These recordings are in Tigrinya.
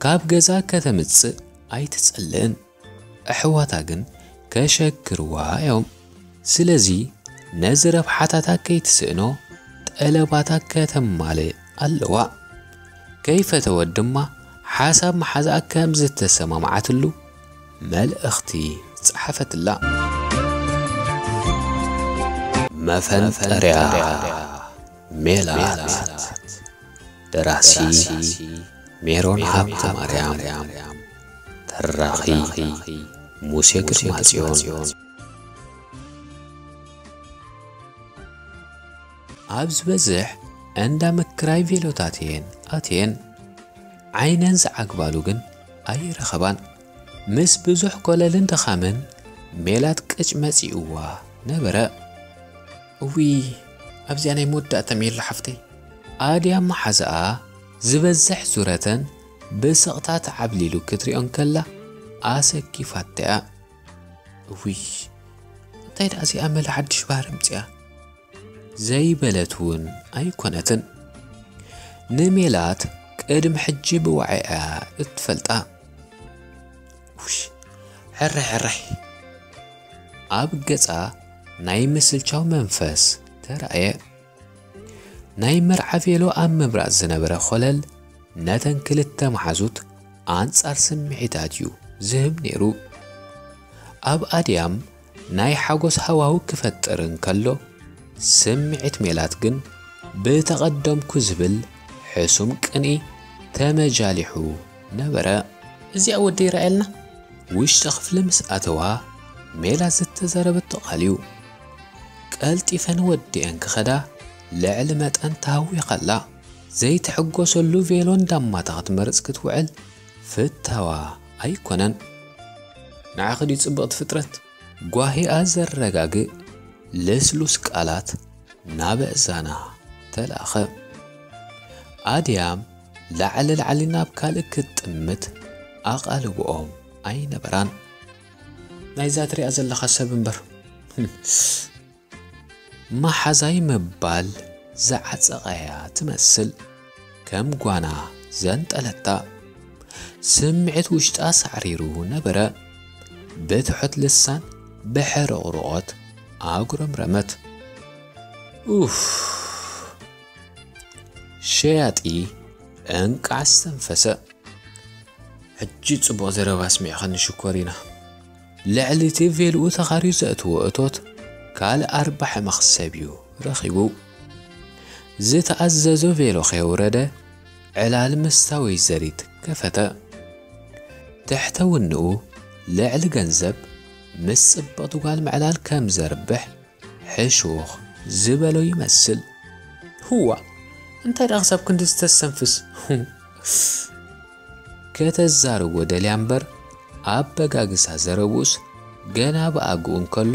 ካብ ገዛ ከተምጽእ ኣይትጸልእን። ኣሕዋታ ግን ከሸግርዋ እዮም። ስለዚ ነዚ ረብሓታታ ከይትስእኖ ጠለባታ ከተማልእ ኣለዋ። ከይፈተወት ድማ ሓሳብ መሓዛኣ ከም ዝተሰማምዓትሉ መልእኽቲ ጸሓፈትላ። መፈንጠርያ ሜላት። ደራሲ ሜሮን ሃብተ ማርያም። ተራኺ ሙሴ ግርማጽዮን። ኣብ ዝበዝሕ እንዳ ምክራይ ቬሎታት እየን ኣትየን። ዓይነን ዝዓግባሉ ግን ኣይረኸባን። ምስ ብዙሕ ኮለልን ድኻምን ሜላት ቅጭ መጺእዋ ነበረ። እዊ፣ ኣብዚኣ ናይ መወዳእታ ሜሎ ሓፍተይ። ኣድያ መሓዛኣ ዝበዝሕ ዙረተን ብስቕታ ተዓብሊሉ ክትሪኦ እንከላ ኣሰኪፋታ እያ። እዊ፣ እንታይ ደኣ እዚኣ መለ ሓድሽ ባህሪ ኣምጺኣ? ዘይበለት እውን ኣይኮነትን። ንሜላት ቅድሚ ሕጂ ብዋዒ እያ እትፈልጣ። ውሽ፣ ሕራይ ሕራይ። ኣብ ገጻ ናይ ምስልቻው መንፈስ ተራእየ። ናይ መርዓ ቬሎ ኣብ ምምራጽ ዝነበረ ኾለል ነተን ክልተ መሓዙት ኣንጻር ስምዒታት እዩ ዝህብ ነይሩ። ኣብ ኣድያም ናይ ሓጎስ ሃዋሁ ክፈጥር እንከሎ፣ ስምዒት ሜላት ግን ብተቐደምኩ ዝብል ሕሱም ቅንኢ ተመጃሊሑ ነበረ። እዚኣ ወደይ ረኣየልና። ውሽጢ ክፍሊ ምስ ኣተዋ፣ ሜላት ዝተዛረበቶ ቃል እዩ። ቀልጢፈን ወዲአን ክኸዳ ልዕሊ መጠን ተሃዊኸላ። ዘይትሕጎሰሉ ቬሎ እንዳማታ ክትመርጽ ክትውዕል ፍታዋ ኣይኮነን። ንዓኺ ድዩ ጽብቕቲ ፍጥረት? ጓሂኣ ዘረጋግእ ልስሉስ ቃላት ናብ ኣእዛና ተላእኸ። ኣድያም ላዕሊ ላዕሊ ናብ ካልእ ክትጥምት ኣቓልቦኦም ኣይነበራን። ናይዛ ትሪኣ ዘለኻ ሰብ እምበር። መሓዛይ ምባል ዝዓጸቓያ ትመስል፣ ከም ጓና ዘንጠለታ። ስምዒት ውሽጣ ሳዕሪሩ ነበረ። ብትሑት ልሳን ብሕርቕርቖት ኣጉረምረመት። ኡፍ! ሸያጢ እንቃዕ ዝተንፈሰ። ሕጂ ጽቡቕ ዘረባ ኣስሚዕኻኒ ሽኮሪና። ልዕሊ እቲ ቬልኡ ተኻርዩ ዘእትዎ እቶት ካልእ ኣርባሒ መኽሰብ እዩ ረኺቡ። ዝተኣዘዞ ቬሎ ከየውረደ ዕላል ምስታ ወይዘሪት ከፈተ። ትሕተ ውንኡ ልዕሊ ገንዘብ ምስ ጽብቕቲ ጓል ምዕላል ከም ዘርብሕ ሕሹኽ ዝበሎ ይመስል። ህዋ፣ እንታይ ደኣ ክሳብ ክንዲ ዝተሰንፍስ? ከተዛርቦ ደልያ እምበር፣ ኣበጋግሳ ዘረብኡስ ገና ብኣግኡ እንከሎ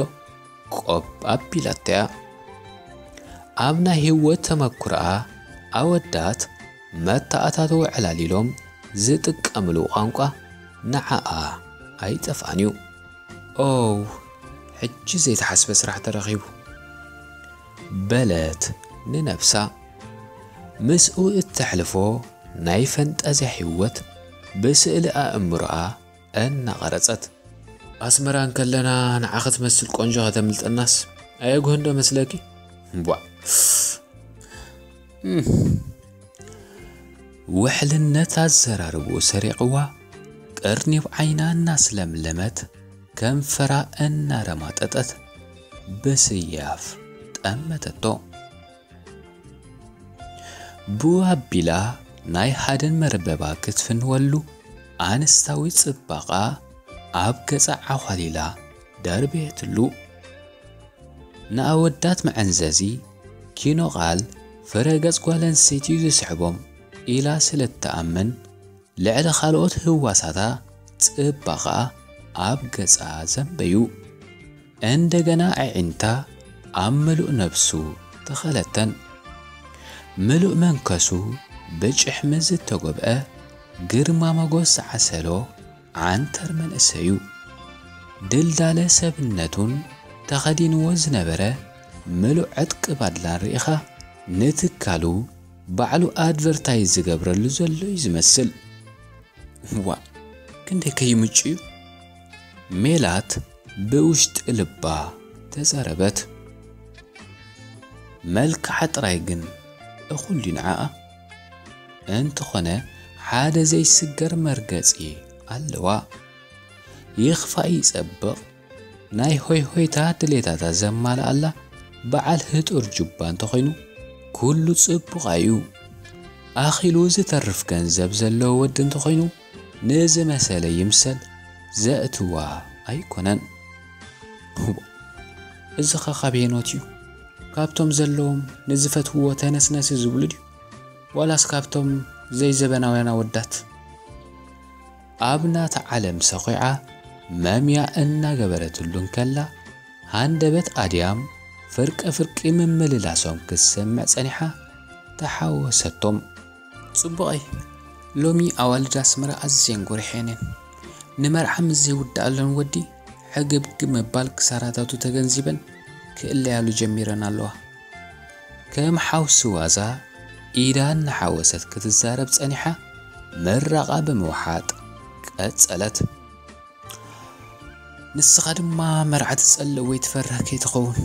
ቆብ ኣቢላቶ እያ። ኣብ ናይ ህይወት ተመኩሮኣ ኣወዳት መተኣታተዊ ዕላል ኢሎም ዝጥቀምሉ ቋንቋ ንዓኣ ኣይጠፍኣን እዩ። ኦው፣ ሕጂ ዘይተሓስበ ስራሕ ተረኺቡ፣ በለት ንነብሳ። ምስኡ እተሕልፎ ናይ ፈንጠዝያ ህይወት ብስእሊ ኣእምሮኣ እናቐረጸት። ኣስመራ እንከለና ንዓኺ ትመስል ቆንጆ ከተምልጠናስ ኣየግህን ዶ መስለኪ? ቧዕ። እም። ውሕልነት ኣዘራርብኡ ሰሪቕዋ፣ ቅርኒብ ዓይና እናስለምለመት፣ ከንፈራ እናረማጠጠት ብስያፍ ጠመተቶ። ብኡ ኣቢላ ናይ ሃደን መርበባ ክትፍንወሉ፣ ኣንስታዊ ጽባቓ ኣብ ገጻ ዓዃሊላ ደርበየትሉ። ንኣወዳት መዐንዘዚ ኪኖ ቃል ፍረ ገጽ ጓል ኣንስተይቲ እዩ ዝስሕቦም ኢላ ስለ እትኣምን፣ ልዕሊ ካልኦት ህዋሳታ ጽባቐኣ ኣብ ገጻ ዘንበዩ። እንደገና ኣዒንታ ኣብ ምሉእ ነብሱ ተኸለተን። ምሉእ መንከሱ ብጭሕሚ ዝተጎብአ፣ ግርማ ሞገስ ዝዓሰሎ ዓንተር መንእሰዩ። ድልዳለ ሰብነቱን ተኸዲንዎ ዝነበረ ምሉእ ዕጥቂ ባድላን ርኢኻ፣ ንትካሉ ባዕሉ ኣድቨርታይዝ ዝገብረሉ ዘሎ እዩ ዝመስል። ዋ ክንደይ ከይምጭ እዩ። ሜላት ብውሽጢ ልባ ተዛረበት። መልክዓ ጥራይ ግን እኹል ድዩ ንዓኣ? እንተኾነ ሓደ ዘይስገር መርገጺ ኣለዋ። ይኽፋእ ይጸብቕ ናይ ሆይ ሆይታ ድሌታታ ዘማልኣላ በዓል ህጡር ጁባ እንተኾይኑ ኩሉ ጽቡቕ እዩ። ኣኺሉ ዝተርፍ ገንዘብ ዘለዎ ወዲ እንተኾይኑ ንዝመሰለ ይምሰል ዘእትዋ ኣይኮነን። እዚ ኸ ካብ ሄኖት እዩ። ካብቶም ዘለዎም ንዝፈትውዎ ተነስነሲ ዝብሉ ድዩ? ዋላስ ካብቶም ዘይዘበናውያን ኣወዳት? ኣብ ናታ ዓለም ሰኺዓ መምያ እናገበረትሉ እንከላ፣ ሃንደበት ኣድያም ፍርቀ ፍርቂ ምምልላሶም ክትሰምዕ ጸኒሓ ተሓወሰቶም። ጽቡቐይ፣ ሎሚ ኣዋልድ ኣስመራ ኣዝየን ጎሪሐን እየን። ንመርዓ ምስ ዘይውድኣለን ወዲ ሕግብግብ ምባል ክሳራታቱ ተገንዚበን ክእለያሉ ጀሚረን ኣለዋ። ከም ሓውሲ ዋዛ ኢዳ እናሓወሰት ክትዛረብ ጸኒሓ፣ ምራቓ ብምውሓጥ ቀጸለት። ንስኻ ድማ መርዓ ትጸልእ ወይ ትፈርህ ከይትኸውን፣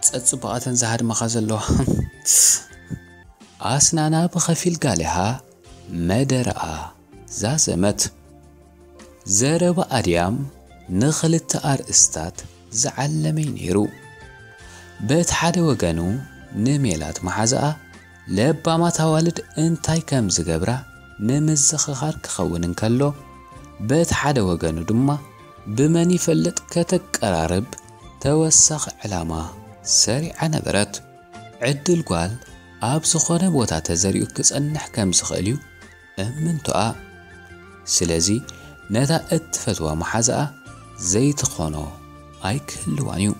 ጸጽቡቓተን ዝሃድማኻ ዘለዋ። ኣስናና ብኸፊል ጋሊሃ መደረኣ ዛዘመት። ዘረባ ኣድያም ንኽልተ ኣርእስታት ዝዓለመ እዩ ነይሩ። በቲ ሓደ ወገኑ ንሜላት መሓዛኣ ለባማት ኣዋልድ እንታይ ከም ዝገብራ ንምዝኽኻር ክኸውን እንከሎ፣ በቲ ሓደ ወገኑ ድማ ብመን ይፈልጥ ከተቀራርብ ተወሳኺ ዕላማ ሰሪዓ ነበረት። ዕድል ጓል ኣብ ዝኾነ ቦታ ተዘሪኡ ክጸንሕ ከም ዝኽእል እዩ እምንቶኣ። ስለዚ ነታ እትፈትዋ መሓዛኣ ዘይትኾኖ ኣይክህልዋን እዩ።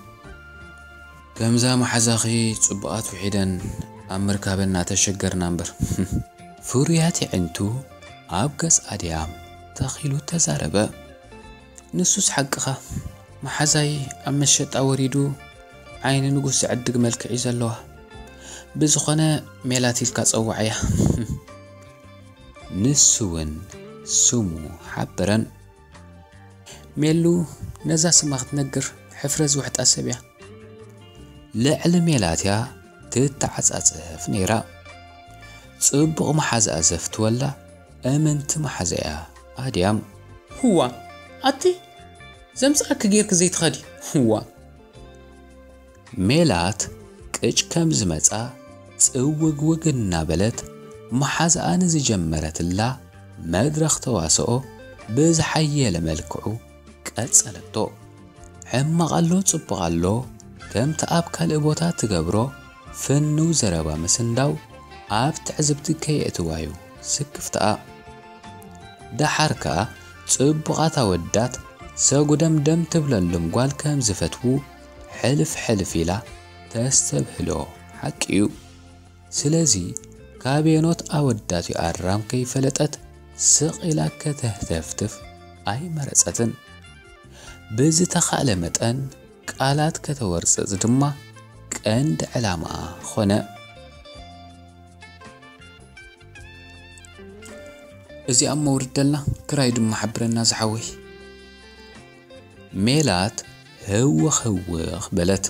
ከምዛ መሓዛኺ ጽቡቓት ውሒደን ኣብ ምርካበን እናተሸገርና እምበር። ፍሩያት የዕንቱ ኣብ ገጽ ኣድያም ተኺሉ ተዛረበ። ንሱስ ሓቅኻ፣ መሓዛይ ኣብ መሸጣ ወሪዱ ዓይኒ ንጉስ ዝዕድግ መልክዕ እዩ ዘለዋ። ብዝኾነ ሜላት ኢልካ ጸውዓያ። ንሱ እውን ስሙ ሓበረን። ሜሉ ነዛ ስማ ክትነግር ሕፍረት ዝውሕጣ ሰብ እያ። ልዕሊ ሜላት እያ ትተዓጻጸፍ ነይራ። ጽቡቕ መሓዛኣ ዘፍትወላ እምንቲ መሓዛኣ ኣድያም። ህዋ ኣቲ ዘምጻኣኪ ጌርኪ ዘይትኸዲ ህዋ። ሜላት ቅጭ ከም ዝመጻ ጽውግውግ እናበለት መሓዛኣ ንዝጀመረትላ መድረኽ ተዋስኦ ብዝሓየለ መልክዑ ቀጸለቶ። ሕማቕ ኣሎ ጽቡቕ ኣሎ ከምቲ ኣብ ካልእ ቦታ ትገብሮ ፍንው ዘረባ ምስንዳው ኣብ ትዕዝብቲ ከየእትዋዩ ስክፍታኣ። ደሓር ከኣ ጽቡቓት ኣወዳት ሰጉደምደም ትብለሎም ጓል ከም ዝፈትዉ ሕልፍ ሕልፍ ኢላ ተስተብህሎ ሓቂ እዩ። ስለዚ ካብ ሄኖት ኣወዳት ኣራም ከይፈለጠት ስቕ ኢላ ከተህተፍትፍ ኣይመረጸትን። ብዝተኻእለ መጠን ቃላት ከተወርጽጽ ድማ ቀንዲ ዕላማኣ ኾነ። እዚኣ እሞ ውርደልና፣ ክራይ ድማ ሓብረና ዝሓወይ። ሜላት ህውኽ ህውኽ በለት።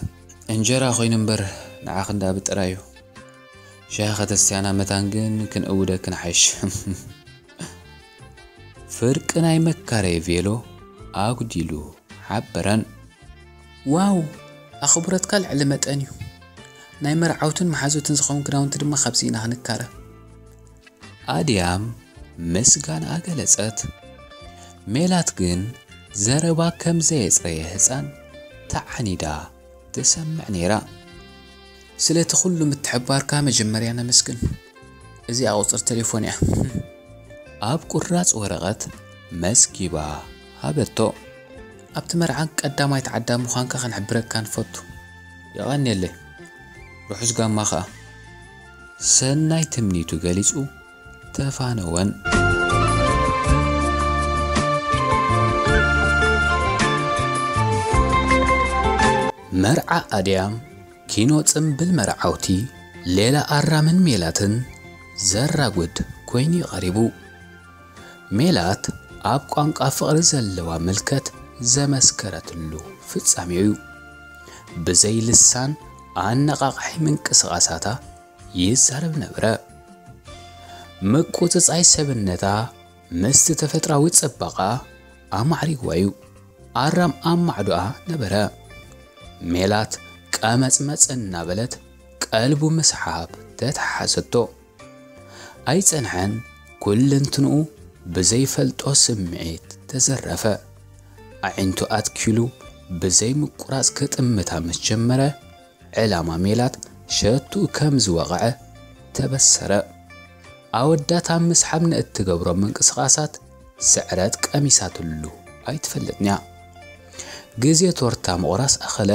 እንጀራ ኮይኑ እምበር ንዓኺ እንዳ ብጥራዩ። ሻሂ ከተስትያና መታን ግን ክንእውደኪ ንሓይሽ። ፍርቂ ናይ መካረይ ቬሎ ኣጉዲሉ ሓበረን። ዋው! ኣኽብሮትካ ልዕሊ መጠን እዩ። ናይ መርዓውትን መሓዙትን ዝኸውን ክዳውንቲ ድማ ካብዚ ኢና ክንካረ። ኣድያም ምስጋና ገለጸት። ሜላት ግን ዘረባ ከም ዘየጽረየ ህጻን ተዓኒዳ ትሰምዕ ነይራ። ስለቲ ኩሉ ምትሕባርካ መጀመርያ ነመስግን። እዚኣ ቁጽሪ ቴሌፎን እያ። ኣብ ቁራጽ ወረቐት መስጊባ ሃበቶ። ኣብቲ መርዓ ቀዳማይ ተዓዳሚ ምዃንካ ክንሕብረካ ንፈቱ። የቐንየለይ። ርሑስ ጋማ ኸኣ። ሰናይ ትምኒቱ ገሊጹ ተፋነወን። መርዓ ኣድያም ኪኖ ጽምብል መርዓውቲ ሌላ ኣራምን ሜላትን ዘራጉድ ኮይኑ እዩ ቀሪቡ። ሜላት ኣብ ቋንቋ ፍቕሪ ዘለዋ ምልከት ዘመስከረትሉ ፍጻሜኡ እዩ። ብዘይ ልሳን ኣነቓቓሒ ምንቅስቓሳታ ይዛረብ ነበረ። ምቁጽጻይ ሰብነታ ምስቲ ተፈጥራዊ ጽባቐኣ ኣማዕሪግዋ እዩ። ኣራም ኣብ ማዕዶኣ ነበረ። ሜላት ቀመጽመጽ እናበለት ቀልቡ ምስሓብ ተተሓዘቶ። ኣይጸንሐን፣ ኩለንትንኡ ብዘይፈልጦ ስምዒት ተዘረፈ። ኣዒንቱ ኣትኪሉ ብዘይ ምቁራጽ ክጥምታ ምስ ጀመረ፣ ዕላማ ሜላት ሸቱኡ ከም ዝወቕዐ ተበሰረ። ኣወዳት ኣብ ምስሓብ ንእትገብሮ ምንቅስቓሳት ስዕረት ቀሚሳትሉ ኣይትፈልጥንያ። ግዜ ቶርታ ምቑራስ ኣኸለ።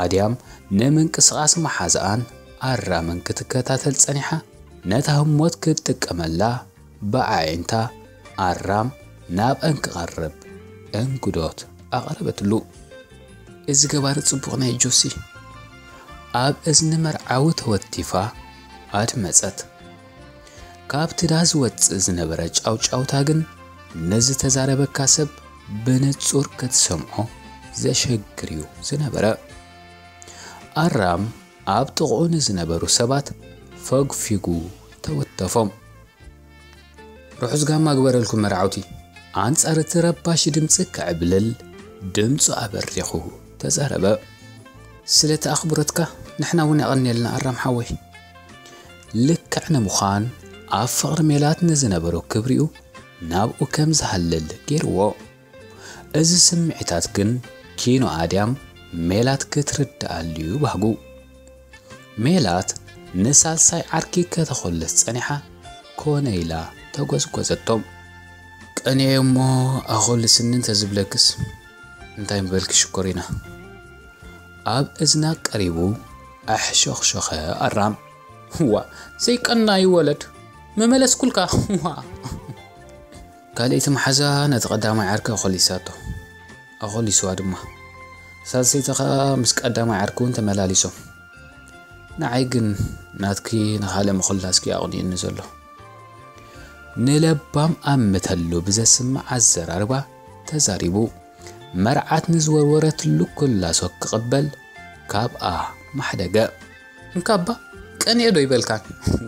ኣድያም ንምንቅስቓስ መሓዛኣን ኣራምን ክትከታተል ጸኒሓ፣ ነታ ህሞት ክትጥቀመላ ብኣዒንታ ኣራም ናብኣን ክቐርብ እንግዶት ኣቕረበትሉ። እዚ ገባሪ ጽቡቕ ናይ ጆሲ፣ ኣብ እዝኒ መርዓዊ ተወቲፋ ኣድመጸት። ካብቲ ዳ ዝወጽእ ዝነበረ ጫውጫውታ ግን ንዝተዛረበካ ሰብ ብንጹር ክትሰምዖ ዘሸግር እዩ ዝነበረ። ኣራም ኣብ ጥቕኡ ንዝነበሩ ሰባት ፈግፊጉ ተወተፎም። ርሑስ ጋማ ግበረልኩም መርዓውቲ። ኣንጻር እቲ ረባሺ ድምጺ ክዕብልል ድምጹ ኣበሪኹ ተዛረበ። ስለቲ ኣኽብሮትካ ንሕና እውን የቐንየልና ኣራም ሓወይ። ልክዕ ንምዃን ኣብ ፍቕሪ ሜላት ንዝነበሮ ክብሪኡ ናብኡ ከም ዝሃልል ገይርዎ። እዚ ስምዒታት ግን ኪኖ ኣድያም ሜላት ክትርድኣሉ እዩ ባህጉ። ሜላት ንሳልሳይ ዓርኪ ከተኾልስ ጸኒሓ ኮነ ኢላ ተጎዝጎዘቶም። ቀንየ እሞ ኣኾልስኒ እንተዝብለክስ እንታይ ምበልኪ ሽኮሪና? ኣብ እዝና ቀሪቡ ኣሕሾኽሾኸ ኣራም። ዋ ዘይቀናዩ ወለድ መመለስኩልካ። ዋ ካልኣይቲ መሓዛ ነቲ ቀዳማይ ዓርኪ ኣኾሊሳቶ። ኣኾሊስዋ ድማ። ሳልሰይቲ ኸኣ ምስ ቀዳማይ ዓርኪ እውን ተመላሊሶም። ንዓይ ግን ናትኪ ንኻልእ ምኹላስኪ ኣቕኒኡኒ ዘሎ። ንለባም ኣምተሉ ብዘስምዕ ኣዘራርባ ተዛሪቡ። መርዓት ንዝወርወረትሉ ኩላሶ ክቕበል ካብኣ ማሕደገ። እንካባ ቀንየ ዶ ይበልካን?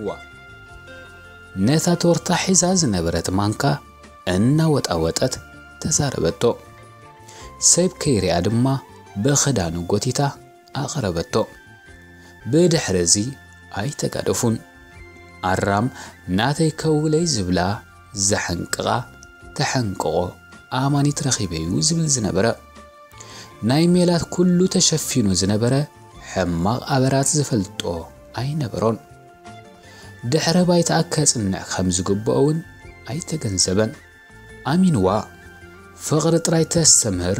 ዋ ነታ ቶርታ ሒዛ ዝነበረት ማንካ እናወጣወጠት ተዛረበቶ። ሰብ ከይሪኣ ድማ ብኽዳኑ ጎቲታ ኣቕረበቶ። ብድሕሪ እዚ ኣይተጋደፉን። ኣራም ናተይ ከውለይ ዝብላ ዘሐንቅቓ ተሐንቅቖ ኣማኒት ረኺበዩ ዝብል ዝነበረ። ናይ ሜላት ኩሉ ተሸፊኑ ዝነበረ ሕማቕ ኣበራት ዝፈልጦ ኣይነበሮን። ድሕረ ባይታኣ ከጽንዕ ከም ዝግብኦ እውን ኣይተገንዘበን። ኣሚንዋ ፍቕሪ ጥራይ ተስተምህር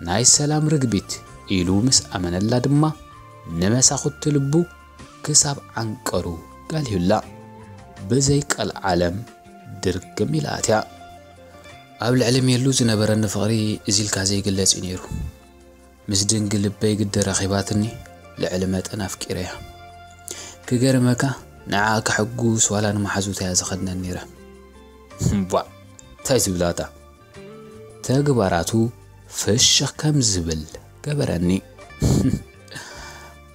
ናይ ሰላም ርግቢት ኢሉ ምስ ኣመነላ ድማ ንመሳኹቲ ልቡ ክሳብ ዓንቀሩ ጋልዩላ። ብዘይ ቀልዓለም ድርግም ኢላ ኣትያ። ኣብ ልዕሊ ሜሉ ዝነበረኒ ፍቕሪ እዚ ኢልካ ዘይግለጽ እዩ ነይሩ። ምስ ድንግል ልበይ ግዲ ረኺባትኒ ልዕሊ መጠን ኣፍቂረያ። ክገርመካ ንዓኣ ከሐጉስ ዋላ ንመሓዙተያ ዝኸድነን ነይረ። እምቧዕ እንታይ ዝብላታ ተግባራቱ ፍሽኽ ከም ዝብል ገበረኒ።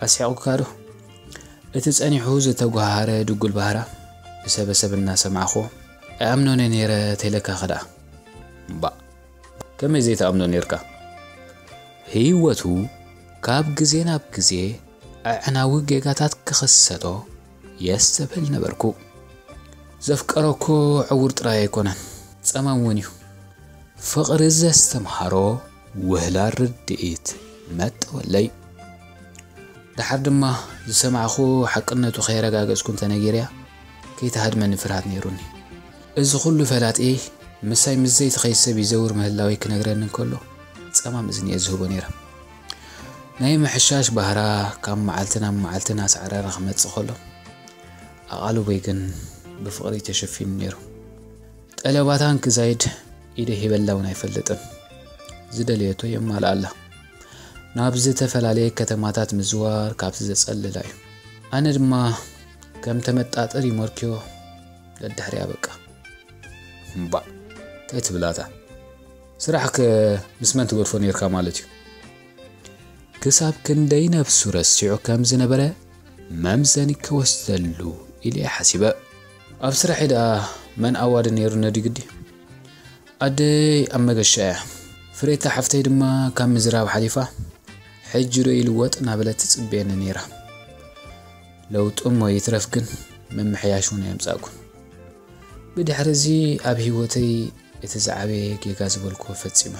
ኣስሒቑካ ዶ? እቲ ጸኒሑ ዝተጓሃረ ድጉል ባህራ ብሰበሰብ እናሰማዕኹ እኣምኖነ ነይረ ተይለካ ኸደኣ። እምባእ ከመይ ዘይትኣምኖ ነይርካ? ህይወቱ ካብ ግዜ ናብ ግዜ ኣዕናዊ ጌጋታት ክኽሰቶ የስተብህል ነበርኩ። ዘፍቀሮ እኮ ዕውር ጥራይ ኣይኮነን፣ ጸማም እውን እዩ። ፍቕሪ ዘስተምሃሮ ውህላል ርድኢት መጠወለይ። ደሓር ድማ ዝሰማዕኹ ሓቅነቱ ከየረጋገጽኩ እንተነጊረያ ከይትሃድመኒ ፍርሃት ነይሩኒ። እዚ ኩሉ ፈላጥየይ ምሳይ ምስ ዘይትኸይድ ሰብ ይዘውር ምህላወይ ክነግረኒ እንከሎ ጸማም እዝኒ እየ ዝህቦ ነይረ። ናይ ምሕሻሽ ባህራ ካብ መዓልቲ ናብ መዓልቲ እናሳዕረረ ክመጽእ ከሎ ኣቓልቦይ ግን ብፍቕሪ ተሸፊኑ ነይሩ። ጠለባታን ክዛይድ ኢደ ሂበላ እውን ኣይፈልጥን። ዝደለየቶ የማልኣላ። ናብ ዝተፈላለየ ከተማታት ምዝዋር ካብቲ ዘጸልላ እዩ። ኣነ ድማ ከም ተመጣጠሪ ሞርክዮ ደድሕሪያ በቃ። እምባእ እንታይ ትብላታ? ስራሕከ ምስ መን ትገድፎ ነይርካ ማለት እዩ? ክሳብ ክንደይ ነብሱ ረሲዑ ከም ዝነበረ መምዘኒ ክወስደሉ ኢለ እየ ሓሲበ። ኣብ ስራሐይ ደኣ መን ኣዋዲ ነይሩ ነዲ ግዲ? ኣደይ ኣብ መገሻ እያ። ፍሬታ ሓፍተይ ድማ ካብ ምዝራብ ሓሊፋ ሕጂ ዶ ይልወጥ እናበለት ትጽበየኒ ነይራ። ለውጢ እሞ ይትረፍ ግን ምምሕያሽ እውን ኣየምጻእኩን። ብድሕሪ እዚ ኣብ ህይወተይ እቲ ዝዓበየ ጌጋ ዝበልኩዎ ፈጺመ።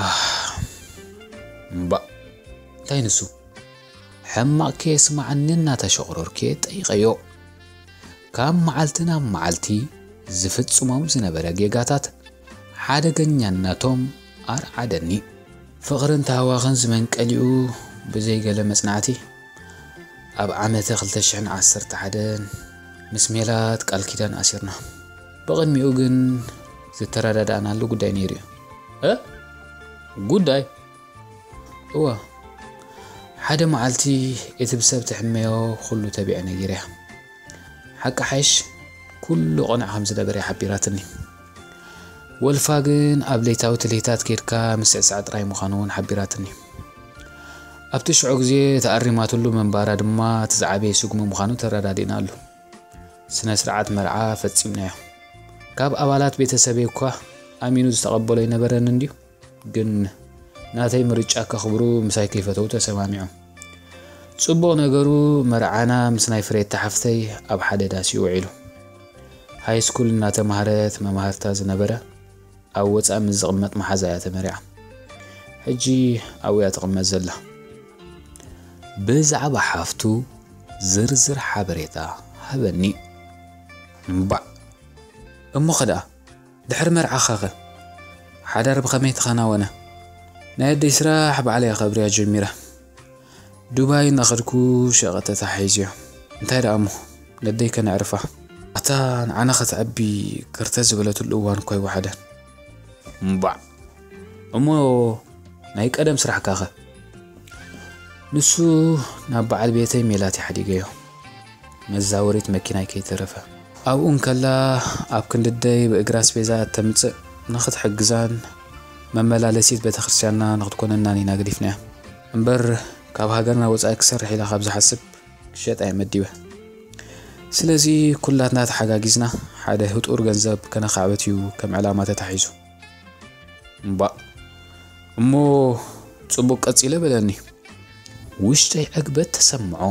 ኣህ፣ እምባእ፣ እንታይ ንሱ? ሕማቕ ከየስምዓኒ እናተሸቑረርኩ እየ ጠይቐዮ። ካብ መዓልቲ ናብ መዓልቲ ዝፍጽሞም ዝነበረ ጌጋታት ሓደገኛነቶም ኣርዓደኒ። ፍቕርን ተሃዋኽን ዝመንቀሊኡ ብዘይገለ መጽናዕቲ ኣብ ዓመተ ክልተ ሽሕን ዓሰርተ ሓደን ምስ ሜላት ቃል ኪዳን ኣሲርና። ብቕድሚኡ ግን ዝተረዳዳእናሉ ጉዳይ ነይሩ እዩ። እ? ጉዳይ? እወ፣ ሓደ መዓልቲ እቲ ብሰብ ትሕመዮ ኩሉ ተቢዐ ነጊረያ። ሓቂ ሓይሽ ኩሉ ቅኑዕ ከም ዝነበረ እያ ሓቢራትኒ። ወልፋ ግን ኣብ ለይታዊ ትልሂታት ኬድካ ምስዕሳዕ ጥራይ ምዃኑ እውን ሓቢራትኒ። ኣብቲ ሽዑ ግዜ ተኣሪማትሉ ምንባራ ድማ እቲ ዝዓበየ ስጉሚ ምዃኑ ተረዳዲእናሉ። ስነ ስርዓት መርዓ ፈጺምናዮ። ካብ ኣባላት ቤተሰበይ እኳ ኣሚኑ ዝተቐበሎ ኣይነበረን እንድዩ። ግን ናተይ ምርጫ ከኽብሩ ምሳይ ከይፈተው ተሰማሚዖም። ጽቡቕ ነገሩ መርዓና ምስ ናይ ፍሬታ ሓፍተይ ኣብ ሓደ ዳስ እዩ ውዒሉ። ሃይ ስኩል እናተማህረት መማህርታ ዝነበረ ኣብ ወጻኢ ምስ ዝቕመጥ መሓዛ እያ ተመሪዓ። ሕጂ ኣብኡ እያ ትቕመጥ ዘላ። ብዛዕባ ሓፍቱ ዝርዝር ሓበሬታ ሃበኒ። እምባዕ፣ እሞ ኸ ደኣ ድሕሪ መርዓኻኸ ሓዳር ብኸመይ ተኸናወነ? ናይ ኣደይ ስራሕ ባዕለይ ከብርያ ጀሚረ። ዱባይ እናኸድኩ ሸቐጥ ተታሒዝዮ። እንታይ ደኣ እሞ ነደይ ከነዕርፋ። ኣታ ንዓና ከተዕቢ ክርተት ዝበለትሉ እዋን እኮ ኣይወሓደን። እምባዕ፣ እሞ ናይ ቀደም ስራሕካኸ? ንሱ ናብ በዓል ቤተይ ሜላት ይሓዲገዮ። መዛወሪት መኪናይ ከይተረፈ። ኣብኡ እንከላ ኣብ ክንድደይ ብእግራ ኣስቤዛ እተምጽእ ንኽትሕግዛን መመላለሲት ቤተክርስትያንና ንኽትኮነናን ኢና ገዲፍናያ። እምበር ካብ ሃገርና ወጻኢ ክሰርሕ ኢላ ካብ ዝሓስብ ክሸጣ እየ መዲበ። ስለዚ ኩላትና ተሓጋጊዝና ሓደ ህጡር ገንዘብ ከነኻዕበት እዩ ከም ዕላማ ተታሒዙ። እምባእ፣ እሞ ጽቡቕ ቀጺለ በለኒ። ውሽጠይ ዕግበት ተሰምዖ።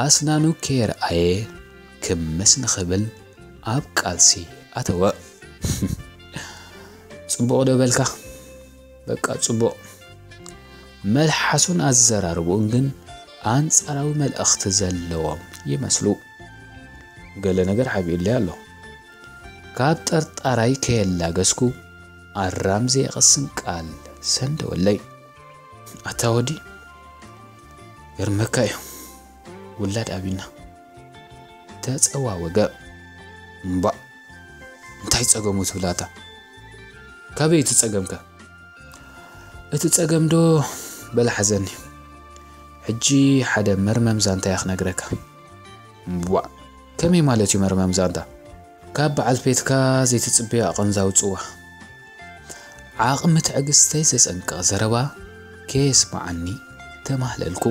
ኣስናኑ ከየርኣየ ክምስ ንኽብል ኣብ ቃልሲ ኣተወ። ጽቡቕ ዶ በልካ? በቃ ጽቡቕ። መልሓሱን ኣዘራርብኡን ግን ኣንጻራዊ መልእኽቲ ዘለዎም ይመስሉ። ገለ ነገር ሓቢኡለይ ኣሎ። ካብ ጠርጣራይ ከየላገስኩ ኣራም ዘየቐስን ቃል ሰንደወለይ። ኣታ ወዲ፣ ገርመካ እዩ። ውላድ ኣቢና። ተጸዋወገ። እምባእ፣ እንታይ ጸገሙ ትብላታ? ካበይ እቲ ጸገምከ? እቲ ጸገም ዶ በላ ሓዘኒ። ሕጂ ሓደ መርመም ዛንታ እያ ክነግረካ። እምባእ፣ ከመይ ማለት እዩ መርመም ዛንታ? ካብ በዓል ቤትካ ዘይትጽበዮ ኣቐንዛዊ ጽዋ። ዓቕሚ ትዕግስተይ ዘጸንቅቕ ዘረባ ከየስምዓኒ ተማህለልኩ።